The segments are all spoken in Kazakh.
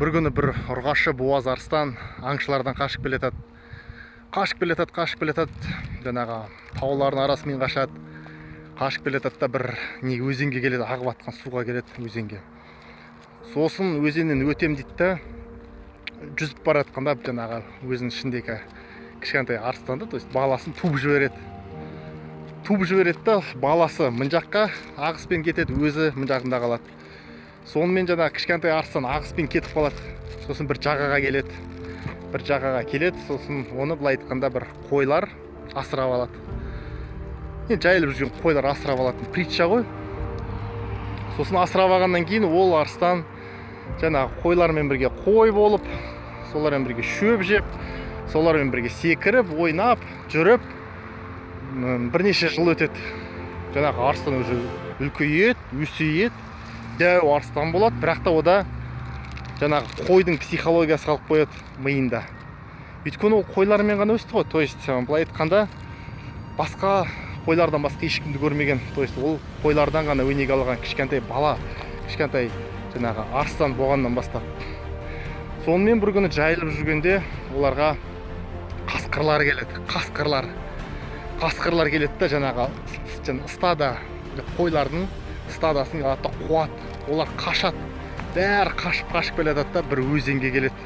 Бір күні бір ұрғашы буаз арыстан аңшылардан қашып келе жатады, қашып келе жатады, қашып келе жатады. Жаңағы таулардың арасымен қашады, қашып келе жатады да, бір не өзенге келеді, ағып жатқан суға келеді, өзенге. Сосын өзеннен өтем дейді да, жүзіп бара жатқанда жаңағы өзінің ішіндегі кішкентай арыстанды, то есть баласын туып жібереді. Туып жібереді да, баласы мына жаққа ағыспен кетеді, өзі мына жағында қалады. Сонымен жаңағы кішкентай арыстан ағыспен кетіп қалады. Сосын бір жағаға келеді, бір жағаға келеді. Сосын оны, былай айтқанда, бір қойлар асырап алады. Енді жайылып жүрген қойлар асырап алатын притча ғой. Сосын асырап алғаннан кейін ол арыстан жаңағы қойлармен бірге қой болып, солармен бірге шөп жеп, солармен бірге секіріп, ойнап жүріп, бірнеше жыл өтеді. Жаңағы арыстан уже үлкейеді, өсейеді, дәу арыстан болады. Бірақ та ода жаңағы қойдың психологиясы қалып қояды миында, өйткені ол қойлармен ғана өсті ғой. То есть, былай айтқанда, басқа қойлардан басқа ешкімді көрмеген. То есть ол қойлардан ғана өнеге алған кішкентай бала, кішкентай жаңағы арыстан болғаннан бастап. Сонымен бір күні жайылып жүргенде оларға қасқырлар келеді. Қасқырлар келеді да, жаңағы жаңа стада, қойлардың стадасын алады да қуады. Олар қашады, бәрі қашып қашып келе жатады да, бір өзенге келеді.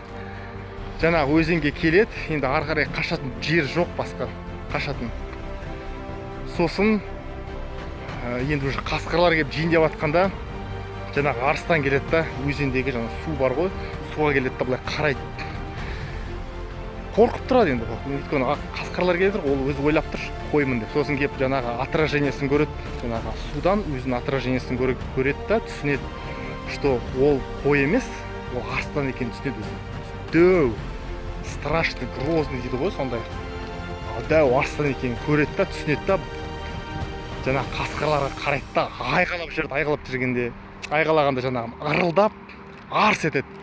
Жаңағы өзенге келеді, енді ары қарай қашатын жер жоқ басқа қашатын. Сосын енді уже қасқырлар келіп жейін деп жатқанда, жаңағы арыстан келеді да, өзендегі жаңа су бар ғой, суға келеді да, былай қарайды, қорқып тұрады енді ол, өйткені қасқырлар келе тұр, ол өзі ойлап тұр қоймын деп. Сосын келіп жаңағы отражениесін көреді, жаңағы судан өзінің отражениесін көреді да, түсінеді, что ол қой емес, ол арыстан екенін түсінеді. Өзі дәу, страшный, грозный дейді ғой, сондай дәу арыстан екенін көреді да, түсінеді да, жаңағы қасқырларға қарайды да, айғайлап жібереді. Айғайлап жүргенде, айғайлағанда жаңағы ырылдап арс етеді.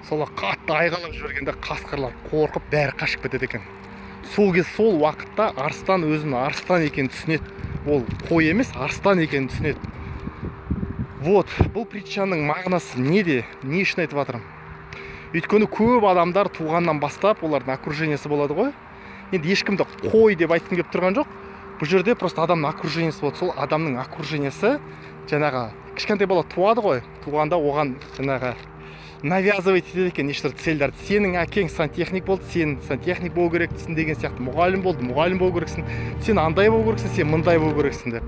Солай қатты айғайлап жібергенде қасқырлар қорқып, бәрі қашып кетеді екен. Сол кез, сол уақытта арыстан өзінің арыстан екенін түсінеді, ол қой емес, арыстан екенін түсінеді. Вот бұл притчаның мағынасы неде? Не үшін айтып жатырмын? Өйткені көп адамдар туғаннан бастап олардың окружениесі болады ғой. Енді ешкімді қой деп айтқым келіп тұрған жоқ бұл жерде, просто адамның окружениесі болады. Сол адамның окружениесі, жаңағы кішкентай бала туады ғой, туғанда оған жаңағы навязывать етеді екен неше түрлі цельдерді. Сенің әкең сантехник болды, сен сантехник болу керексің деген сияқты, мұғалім болды, мұғалім болу керексің, сен андай болу керексің, сен мындай болу керексің деп.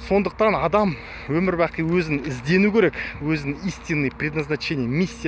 Сондықтан адам өмір бақи өзін іздену керек, өзінің истинный предназначение, миссия.